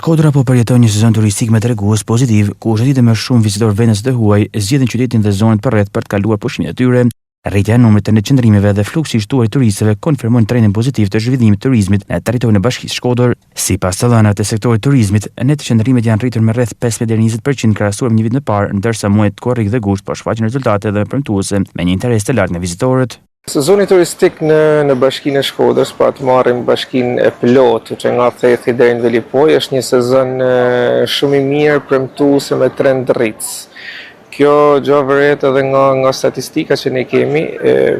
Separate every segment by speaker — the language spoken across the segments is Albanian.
Speaker 1: Shkodra po përjeton një sezon turistik me tregues pozitiv, ku çdo ditë e më shumë vizitorë vendas e të huaj zgjedhin qytetin dhe zonat përreth për të kaluar pushimet e tyre. Rritja e numrit të netqëndrimeve dhe fluksi i shtuar i turistëve konfirmojnë trendin pozitiv të zhvillimit të turizmit në territorin e Bashkisë Shkodër. Sipas të dhënave të sektorit të turizmit, netqëndrimet janë rritur me rreth 15 deri 20 për qind krahasuar me një vit më parë, ndërsa muajt korrik dhe gusht po shfaqin rezultate edhe më premtuese me një interes të lartë nga vizitorët.
Speaker 2: Sezoni turistik në në Bashkinë e Shkodrës, pra të marrim bashkinë e plotë që nga Thethi deri në Velipojë, është një sezon shumë i mirë, premtues e me trend rritës. Kjo gjë vërehet edhe nga nga statistika që ne kemi,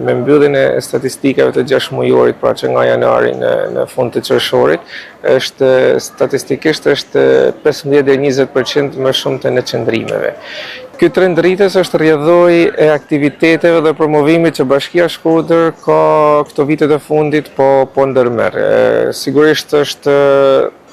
Speaker 2: me mbylljen e statistikave të gjashtëmujorit, pra që nga janari në në fund të qershorit, është statistikisht është 15 deri 20% më shumë të netqëndrimeve. Ky trend rritës është rrjedhojë e aktiviteteve dhe promovimit që Bashkia Shkodër ka këto vitet e fundit po po ndërmerr. Sigurisht është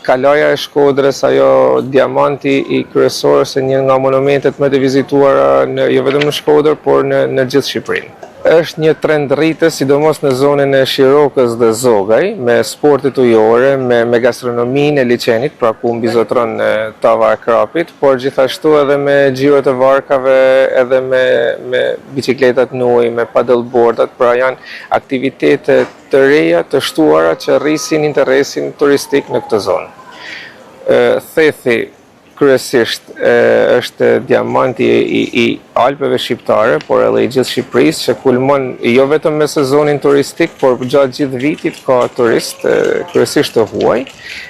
Speaker 2: Kalaja e Shkodrës, ajo diamanti i kryesor ose një nga monumentet më të vizituara në jo vetëm në Shkodër, por në në gjithë Shqipërinë. Është një trend rritës, sidomos në zonën e Shirokës dhe Zogaj, me sportet ujore, me me gastronominë e liqenit, pra ku mbizotëron tava e krapit, por gjithashtu edhe me xhirot e varkave, edhe me me biçikletat në ujë, me paddleboardat, pra janë aktivitete të reja, të shtuara që rrisin interesin turistik në këtë zonë. Thethi kryesisht është diamanti i, i Alpeve shqiptare, por edhe i gjithë Shqipërisë, që kulmon jo vetëm me sezonin turistik, por gjatë gjithë vitit ka turistë, kryesisht të huaj.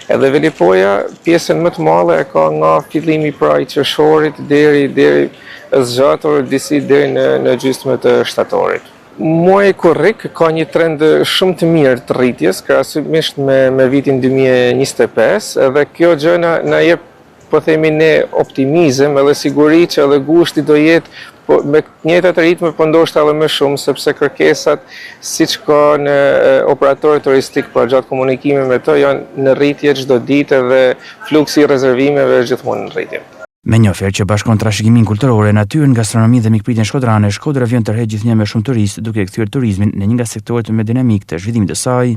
Speaker 2: Edhe Velipoja pjesën më të madhe e ka nga fillimi pra i qershorit deri deri zgjatur disi deri në në gjysmë të shtatorit. Muaji korrik ka një trend shumë të mirë të rritjes, krahasimisht me me vitin 2025, edhe kjo gjë na na jep po themi ne optimizëm edhe siguri që edhe gushti do jetë po, me të njëjtat ritme, po ndoshta edhe më shumë, sepse kërkesat siç ka në operatorët turistik, pra gjatë komunikimit me to janë në rritje çdo ditë dhe fluksi i rezervimeve është gjithmonë në rritje.
Speaker 1: Me një ofertë që bashkon trashëgiminë kulturore, natyrën, gastronominë dhe mikpritjen shkodrane, Shkodra vijon të tërheqë gjithnjë më shumë turistë, duke e kthyer turizmin në një nga sektorët më dinamikë të zhvillimit të saj.